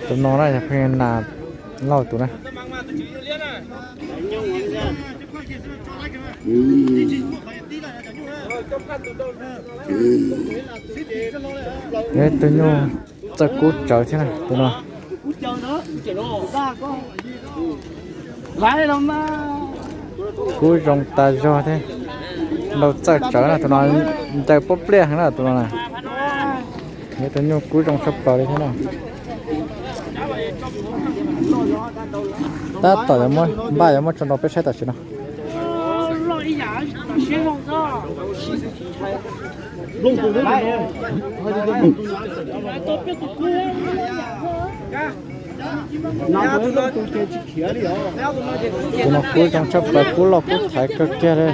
Tus no na yog pheej nas lauj tus na. Yog tus nyuj txawj kub tsawv thiab na tus no. Kub zoo tas zog thiab. Nrau txawj tsawv na tus no, ncaws pob pliaj heev na tus no na. Yog tus nyuj kub zoo tshaj plaws li thiab na. Tab tom yuav muab npaj yuav muab tso nrau peb saib tam sim no. Tus no kub zoo tshaj plaws, kub loj kub thaiv kawg kiag li.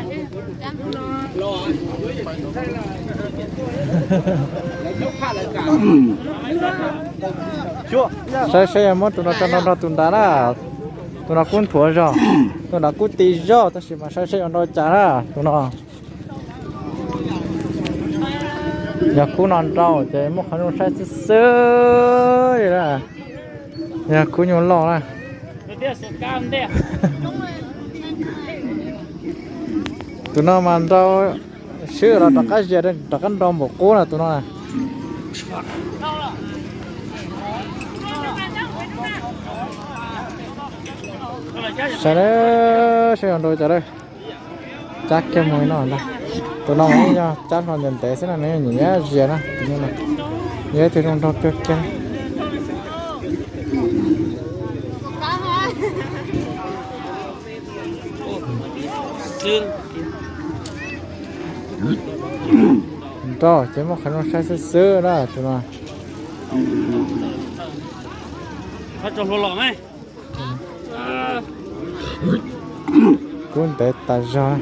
Saib seb yog muab tus no tso nrau nrog tus nrad na. Tus no kub nthuav zog, tus nrad kub ti zog tab sis mas saib seb yuav nrau cas na tus no. Yog kub no nrau ces muab qhov nyuj saib xwb xwb li na. Yog kub nyuj loj na. Tus no mas nrau swb los rov qab zias rov qab nrau npaum qub na tus no na. Saib, saib yuav nrau cas lawm. Cab kiag mus li no ntag. Tus no mas yog cab hlo ntev ntev xwb no nws nyiam nyiam zias na tus no. Yog ib tug zoo nraug kawg kiag. Nrau ces muab qhov rooj saib xwb xwb na tus no. Kub ntev tas zog.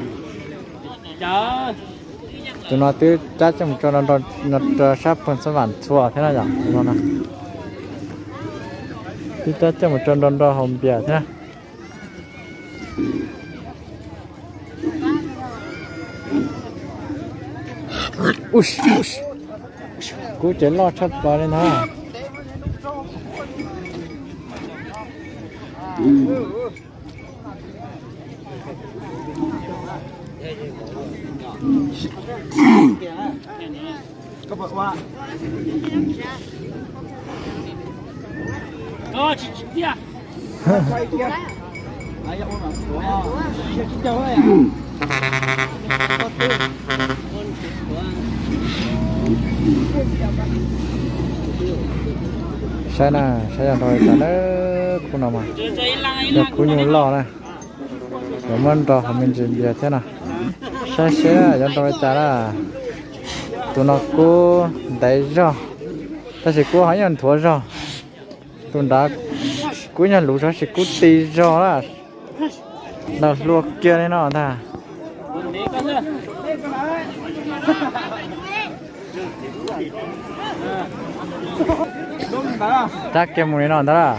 Tus no twb cab coj mus tso nrau sab pag xab vam txhua thiab na yom tus no na. Twb cab coj mus tso nrau nrau hauv npias thiab. Kub ces loj tshaj plaws li ntag. Saib na, saib yuav nrau li cas na, kub no mas yog kub nyuj loj na. Yuav muab nrau hauv me ntsis npias thiab no. Saib seb yuav nrau li cas na. Tus no kub ntev zog, tab sis kub ho ib nyuag nthuav zog. Tus nrad kub nyuag luv zog tab sis kub ti zog na. Nrau hluas kiag li no ntag. Cab kiag mus li no ntag.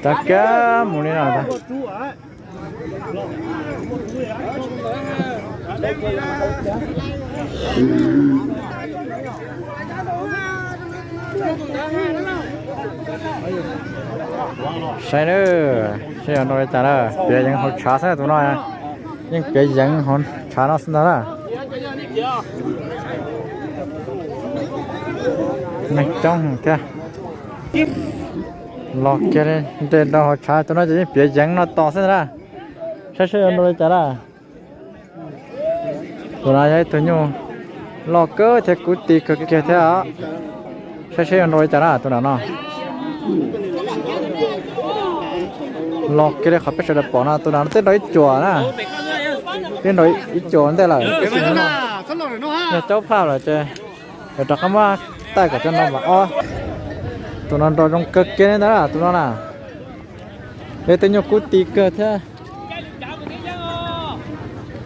Cab kiag mus li no ntag. Saib na, saib yuav nrau li cas na, piav yeev hauv tshav xwb tus no, yeej piav yeev hauv tshav no xwb ntag na. Neeg coob thiab. Los kiag li, nres nrau hauv tshav tus no ces yeej piav yeev no tos xwb ntag na. Saib seb yuav nrau li cas na. Tus no yog ib tug nyuj loj kawg thiab kub ti kawg kiag thiab. Saib seb yuav nrau li cas na tus nram no. Los kiag li qhov peb sawv daws pom no tus nram no twb nrau ib cuam na. Twb nrau ib cuam ntej lawm, yog caub phaj lawm ces yuav rov qab muab taij kom cov no mam ob. Tus no nrau zoo kawg kiag li ntag tus no na. Yog ib tug nyuj kub ti kawg thiab.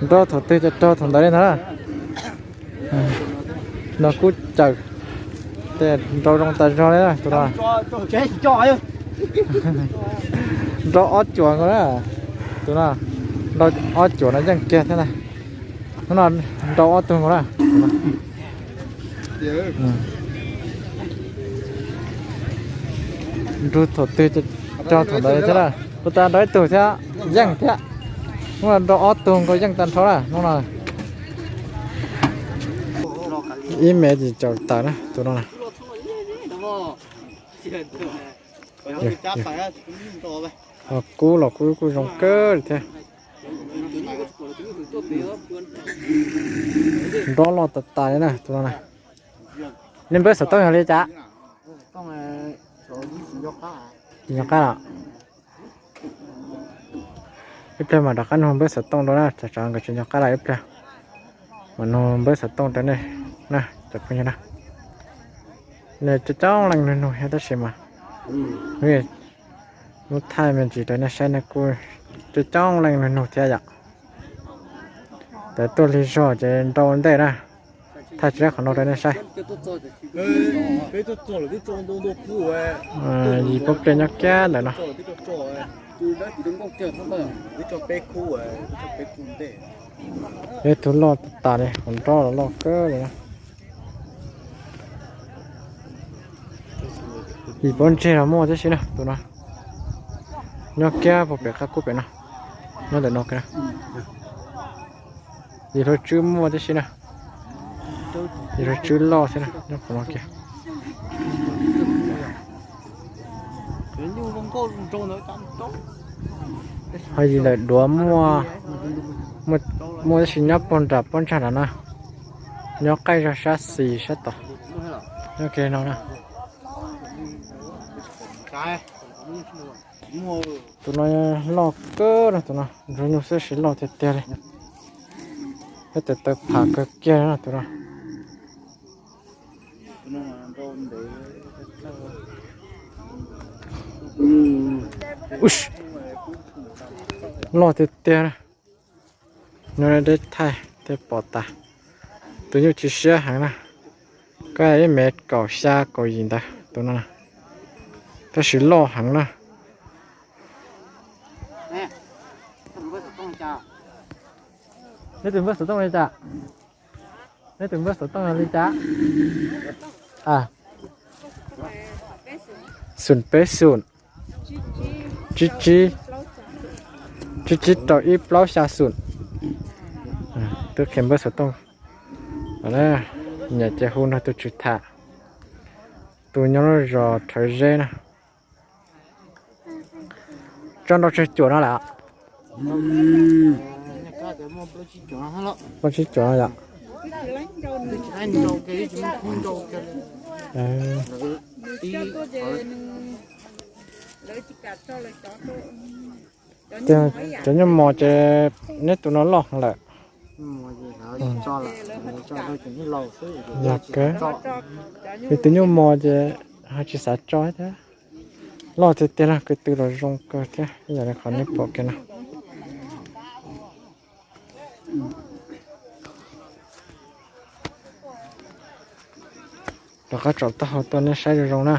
Nrau thaum twg ces raug thaum ntawd li ntag. No kub caws, tej nrau zoo tas zog li tus no. Nrau ob cuam nkaus na. Tus no nrau ob cuam no yeej kiag thiab na. Hnub no nrau ob tug nkaus na. Nrug thaum twg rau thaum ntawd thiab na. Puas tas nrau ib tug thiab yeej thiab. Muab nrau ob tug nkaus yeej tag nrho na hnub no. Ib me ces caum tawm na tus no na. Ho kub los kub kuj zoo kawg li thiab. Nrau loj tas tas li na tus no na. Nej npawb xov tooj yog li cas? Tsis nco qab los? Ib pliag mam rov qab nug npawb xov tooj rau na, tsam nkawd tsis nco qab los ib pliag mam nug npawb xov tooj rau nej na cov phooj ywg na. Nej coob coob leej nug nug thiab tab sis mas lub thaij me ntsis rau nej saib nej kuj coob coob leej nug nug thiab yom. Ces tuaj lig zog ces nrau ntej na. Thaij tsis dab qhov no rau nej saib. Yim pab pliag nyob kiag ntawm no. Ib tug loj tas tas li, hauv nrob los loj kawg li na. Yim pob ntseg los muaj tib si na tus no. Nyob kiag puag pem qab kub pem no. Nyob ntawm no kiag. Yim hluav tswb muaj tib si na. Yim hluav tswb loj thiab na nyob qhov no kiag. Ho yim ntawm duav muaj, muaj tab sis nyob puag nram pob ntsag nrad na. Nyob qaij zog sab xis sab tod. Nyob kiag no na. Tus no loj kawg no, tus no ntsug nyuj xwb sis loj tiag tiag li. Peb tes taw pham kawg kiag no tus no. Loj tiag tiag na. Nyob deb thaij thiaj pom tas. Tus nyuj tsis siab heev na. Koj ib mev kaum xya kaum yim ntawd tus no. Tab sis loj heev na. Neb tus npawb xov tooj li cas? Neb tus npawb xov tooj li cas? Xoom peb xoom, tsib tsib, tsib tsib rau ib plaub xya xoom. Twb qhia npawb xov tooj. Nyiam ces hu nrog tus tswv tham. Tus nyob lub zos Rhawv Zeb na. Tso nrau tsawg cuam no lawm? Plaub tsib cuam no yom. Cov nyuj mos ces neb tus no loj heev lawm. Yog kawg, yus tus nyuj mos ces ho tsis xav tso thiab. Loj tiag tiag no, ko tw los zoo kawg thiab ib yam li qhov nej pom kiag no. Rov qab tsom taub hau tuaj nej saib zoo zoo na.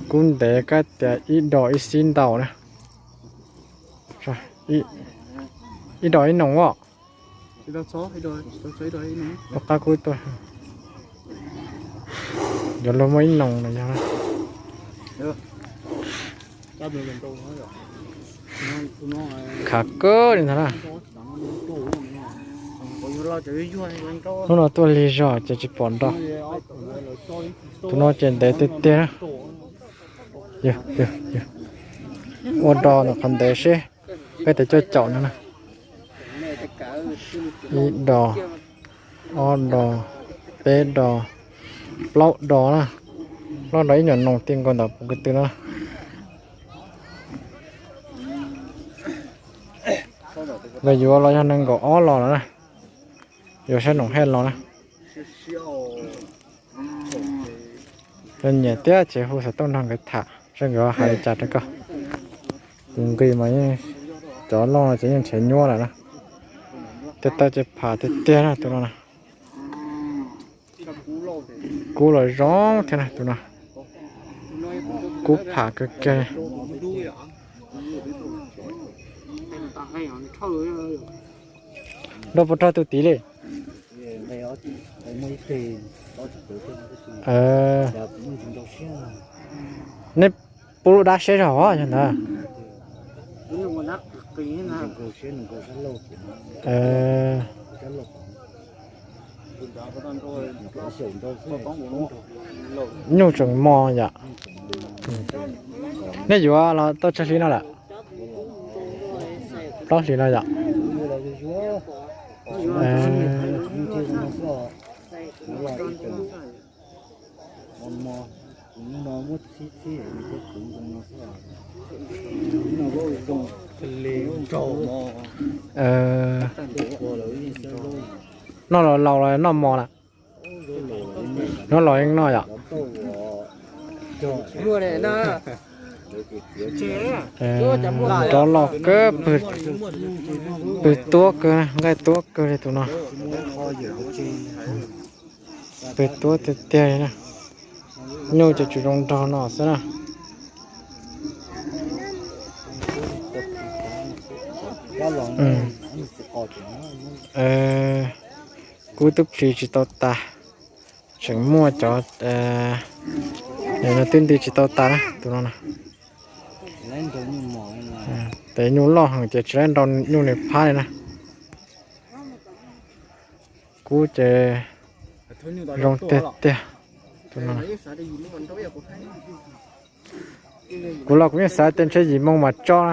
Kub ntev kab tias ib dos ib xib ntaus na. Ib dos ib noos os. Rov qab kub tuaj. Yuav luag muaj ib noos no yog. Khav kawg li ntag na. Hnub no tuaj lig zog ces tsis pom nrau. Tus no ces ntev tiag tiag na. Ua do ntawm qhov ntev seb peb tes coj caum no na. Ib do, ob do, peb do, plaub do na. Plaub do ib nyuam noos ti nkaus ntawm puv ko tw no. Los yuav los yog nees nkaum ob los no na. Yuav saib noom hej los na. Yog nyiam thiab ces hu xov tooj nrog nkawd tham seb nkawd hais li cas rau koj. Tus nqi mas yeej, cov loj no ces yeej nrhiav nyuaj lawm na. Tej taw ces pham tiag tiag na tus no na. Kub los zoo thiab na tus no. Kub pham kawg kiag li. Nrau puas raug tus tid li? Nej pub lub dab siab zog yog ntawd. Nyuj tseem mos yom. Nej yuav los tau tsawg hli no lawm? Plaub hlis no yom. Noj los laus los noj mos na. Noj los yeej noj yom. Rov los kawg, pw tuab kawg, nqaij tuab kawg li tus no. Pw tuab tiag tiag li na. Nyuj ces tsuas zoo nraug no xwb na. Kub twb plis tsis tau tas, tseem muaj cov no twb nti tsis tau tas na tus no na. Tes nyuj loj heev ces tsis laib nrau nyuj nws phab li na. Kub ces zoo tiag tiag. Kuv los kuv yeej xav tias ntshe yim moo mas tso na.